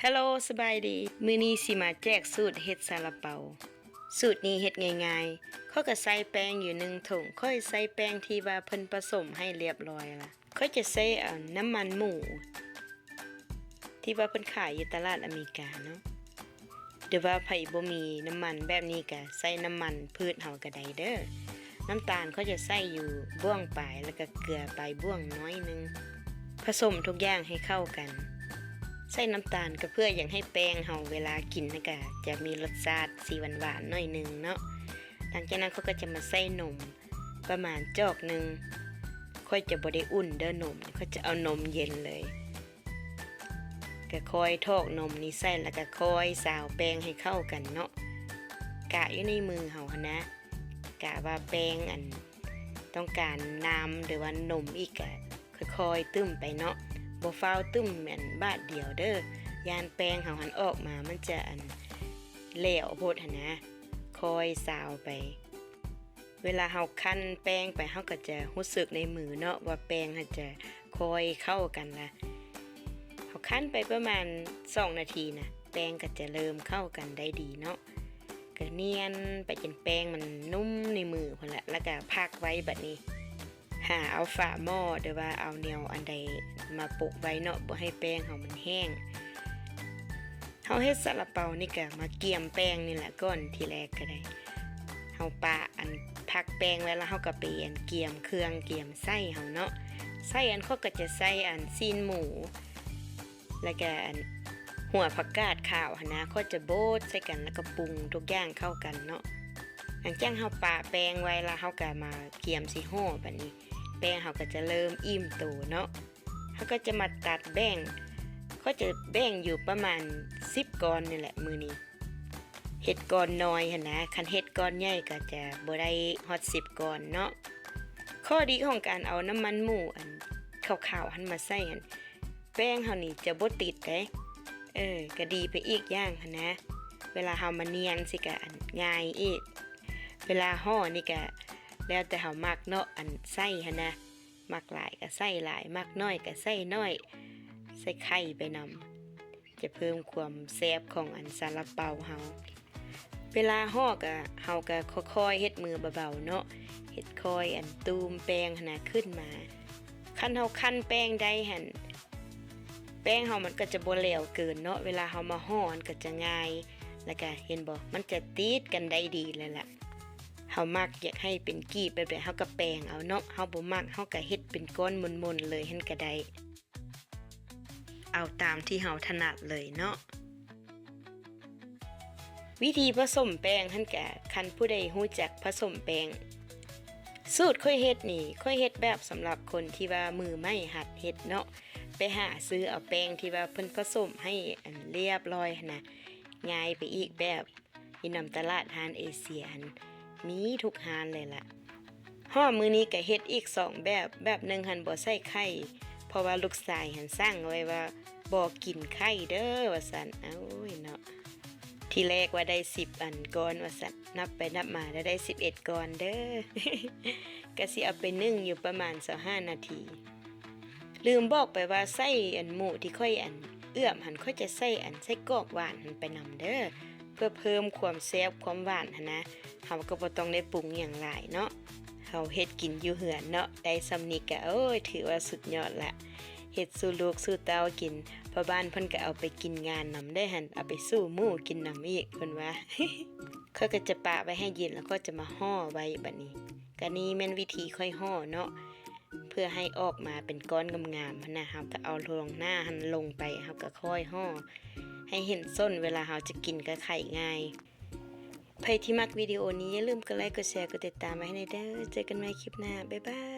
ຮາໂລ ສະບາຍດີ. ມື້ນີ້ຊິມາແຈກສູດເຮັດຊາລາເປົາ. ສູດນີ້ເຮັດງ່າຍໆ. ຂ້ອຍກໍໃສ່ແປ້ງຢູ່ໜຶ່ງຖົງ. ຂ້ອຍໃສ່ແປ້ງທີ່ວ່າເພິ່ນປະສົມໃຫ້ລຽບຮ້ອຍລະ. ຂ້ອຍຈະໃສ່ ເອີ ນ້ຳມັນໝູ ທີ່ວ່າເພິ່ນຂາຍຢູ່ຕະຫຼາດອາເມລິກາເນາະ. ຫຼືວ່າໃຜບໍ່ມີນ້ຳມັນແບບນີ້ ກໍໃຊ້ນ້ຳມັນພືດເຮົາກໍໄດ້ເດີ້. ນ້ຳຕານຂ້ອຍຈະໃສ່ຢູ່ບ່ວງປາຍ ແລ້ວກໍເກືອປາຍບ່ວງໜ້ອຍໜຶ່ງ. ປະສົມທຸກຢ່າງໃຫ້ເຂົ້າກັນ. ໃສ່ນ້ຳຕານກໍເພື່ອຢາກໃຫ້ແປ້ງເຮົາເວລາກິນນະ ກໍຈະມີລົດຊາດສີຫວານໆໜ້ອຍໜຶ່ງເນາະ. ຫຼັງຈາກນັ້ນຂ້ອຍກໍຈະມາໃສ່ນົມປະມານຈອກໜຶ່ງ. ຂ້ອຍຈະບໍ່ໄດ້ອຸ່ນເດີ້ນົມ, ຂ້ອຍຈະເອົານົມເຢັນເລີຍ. ກະຄ່ອຍຖອກນົມນີ້ໃສ່ ແລ້ວກະຄ່ອຍຊາວແປ້ງໃຫ້ເຂົ້າກັນເນາະ. ກະຢູ່ໃນມືເຮົາຫັ້ນນະ, ກະວ່າແປ້ງອັນຕ້ອງການນ້ຳ ຫຼືວ່ານົມອີກ ກະຄ່ອຍໆຕຶ້ມໄປເນາະ. ບໍ່ຟ້າວຕຶ້ມແມ່ນບາດດຽວເດີ້, ຢ້ານແປ້ງເຮົາຫັ້ນອອກມາມັນຈະອັນແຫຼວໂພດຫັ້ນນະ. ຄ່ອຍຊາວໄປ. ເວລາເຮົາຄັ້ນແປ້ງໄປ ເຮົາກໍຈະຮູ້ສຶກໃນມືເນາະ ວ່າແປ້ງຫັ້ນຈະຄ່ອຍເຂົ້າກັນລະ. ເຮົາຄັ້ນໄປປະມານສອງນາທີນະ, ແປ້ງກໍຈະເລີ່ມເຂົ້າກັນໄດ້ດີເນາະ. ກໍນຽນໄປຈົນແປ້ງມັນນຸ້ມໃນມືພຸ້ນລະ, ແລ້ວກໍພັກໄວ້. ບັດນີ້ຫາເອົາຝາໝໍ້ ຫຼືວ່າເອົາແນວອັນໃດມາປົກໄວ້ເນາະ, ບໍ່ໃຫ້ແປ້ງເຮົາມັນແຫ້ງ. ເຮົາເຮັດຊາລາເປົານີ້ກະມາກຽມແປ້ງນີ້ແຫຼະກ່ອນ, ທີແລກກະໄດ້ ເຮົາປະອັນພັກແປ້ງໄວ້ ແລ້ວເຮົາກະໄປອັນກຽມເຄື່ອງກຽມໄສ້ເຮົາເນາະ. ໄສ້ອັນ ຂ້ອຍກະຈະໃສ່ອັນຊີ້ນໝູ ແລ້ວກະອັນຫົວຜັກກາດຂາວຫັ້ນນະ, ຂ້ອຍຈະໂບດໃສ່ກັນ ແລ້ວກະປຸງທຸກຢ່າງເຂົ້າກັນເນາະ. ຫຼັງຈາກເຮົາປະແປ້ງໄວ້ແລ້ວ ເຮົາກະມາກຽມຊິຫໍ່. ບັດນີ້ແປ້ງເຮົາກະຈະເລີ່ມອີ່ມໂຕເນາະ. ເຮົາກໍຈະມາຕັດແບ່ງ, ຂ້ອຍຈະແບ່ງຢູ່ປະມານສິບກ້ອນນີ້ແຫຼະມື້ນີ້. ເຮັດກ້ອນນ້ອຍຫັ້ນນະ, ຄັນເຮັດກ້ອນໃຫຍ່ກໍຈະບໍ່ໄດ້ຮອດສິບກ້ອນເນາະ. ຂໍ້ດີຂອງການເອົານ້ຳມັນໝູອັນຂາວໆຫັ້ນມາໃສ່ຫັ້ນ, ແປ້ງເຮົານີ້ຈະບໍ່ຕິດເດ້. ເອີ ກໍດີໄປອີກຢ່າງຫັ້ນນະ, ເວລາເຮົາມານຽນຊິກະອັນງ່າຍອີກ. ເວລາຫໍ່ນີ້ກະແລ້ວແຕ່ເຮົາມັກເນາະ, ອັນໃສ່ຫັ້ນນະ. ມັກຫຼາຍກໍໃສ່ຫຼາຍ, ມັກໜ້ອຍກໍໃສ່ໜ້ອຍ, ໃສ່ໄຂ່ໄປນຳ ຈະເພີ່ມຄວາມແຊບຂອງອັນຊາລາເປົາເຮົາ. ເວລາຫໍ່ກະ ເຮົາກະຄ່ອຍໆເຮັດມືເບົາໆເນາະ, ເຮັດຄ່ອຍອັນຕູມແປ້ງຫັ້ນນະຂຶ້ນມາ. ຄັນເຮົາຄັ້ນແປ້ງໄດ້ຫັ້ນ ແປ້ງເຮົາມັນກໍຈະບໍ່ແຫຼວເກີນເນາະ, ເວລາເຮົາມາຫໍ່ມັນກໍຈະງ່າຍ. ແລ້ວກະເຫັນບໍ່ ມັນຈະຕິດກັນໄດ້ດີເລີຍລະ. ເຮົາມັກຢາກໃຫ້ເປັນກີບແບບໃດ ເຮົາກໍແປງເອົາເນາະ, ເຮົາບໍ່ມັກ ເຮົາກໍເຮັດເປັນກ້ອນມົນໆເລີຍຫັ້ນກໍໄດ້, ເອົາຕາມທີ່ເຮົາຖະໜັດເລີຍເນາະ. ວິທີປະສົມແປ້ງຫັ້ນກະ ຄັນຜູ້ໃດຮູ້ຈັກປະສົມແປ້ງ, ສູດຂ້ອຍເຮັດນີ້ ຂ້ອຍເຮັດແບບສຳລັບຄົນທີ່ວ່າມືໃໝ່ຫັດເຮັດເນາະ, ໄປຫາຊື້ເອົາແປ້ງທີ່ວ່າເພິ່ນປະສົມໃຫ້ອັນລຽບຮ້ອຍຫັ້ນນະ, ງ່າຍໄປອີກແບບ. ຢູ່ນຳຕະຫຼາດຮ້ານເອເຊຍຫັ້ນ ມີທຸກຮ້ານເລີຍລະ. ຫໍ່ມື້ນີ້ກະເຮັດອີກສອງແບບ, ແບບໜຶ່ງຫັ້ນບໍ່ໃສ່ໄຂ່ ເພາະວ່າລູກຊາຍຫັ້ນສັ່ງໄວ້ວ່າບໍ່ກິນໄຂ່ເດີວ່າຊັ້ນ. ໂອ້ຍເນາະ, ທີແລກວ່າໄດ້ສິບອັນກ່ອນວ່າຊັ້ນ, ນັບໄປນັບມາແລ້ວໄດ້ສິບເອັດກ່ອນເດີ. ກະຊິເອົາໄປໜຶ້ງຢູ່ປະມານຊາວຫ້ານາທີ. ລືມບອກໄປວ່າໃສ່ອັນໝູທີ່ຂ້ອຍອັນເອື້ອມຫັ້ນ ຂ້ອຍຈະໃສ່ອັນໄສ້ກອກຫວານຫັ້ນໄປນຳເດີ ເພື່ອເພີ່ມຄວາມແຊບຄວາມຫວານຫັ້ນນະ. ເຮົາກໍບໍ່ຕ້ອງໄດ້ປຸງຫຍັງຫຼາຍເນາະ, ເຮົາເຮັດກິນຢູ່ເຮືອນເນາະ, ໄດ້ສ່ຳນີ້ກະ ໂອ້ຍ ຖືວ່າສຸດຍອດລະ. ເຮັດສູ່ລູກສູ່ເຕົ້າກິນ, ພໍ່ບ້ານເພິ່ນກະເອົາໄປກິນງານນຳເດ້ຫັ້ນ, ເອົາໄປສູ່ໝູກິນນຳອີກເພິ່ນວ່າ. ຂ້ອຍກໍຈະປະໄວ້ໃຫ້ເຢັນ ແລ້ວກໍຈະມາຫໍ່ໄວ້ບັດນີ້. ກະນີ້ແມ່ນວິທີຂ້ອຍຫໍ່ເນາະ, ເພື່ອໃຫ້ອອກມາເປັນກ້ອນງາມໆຫັ້ນນະ, ເຮົາກໍເອົາລອງໜ້າຫັ້ນລົງໄປ, ເຮົາກໍຄ່ອຍຫໍ່ໃຫ້ເຫັນສົ້ນ ເວລາເຮົາຈະກິນກໍໄຂງ່າຍ. ໃຜທີ່ມັກວິດີໂອນີ້ ຢ່າລືມກົດໄລ ກົດແຊ ກົດຕິດຕາມໄວ້ໃຫ້ແດ່ເດີ. ເຈີກັນໃໝ່ຄລິບໜ້າ, ບາຍບາຍ.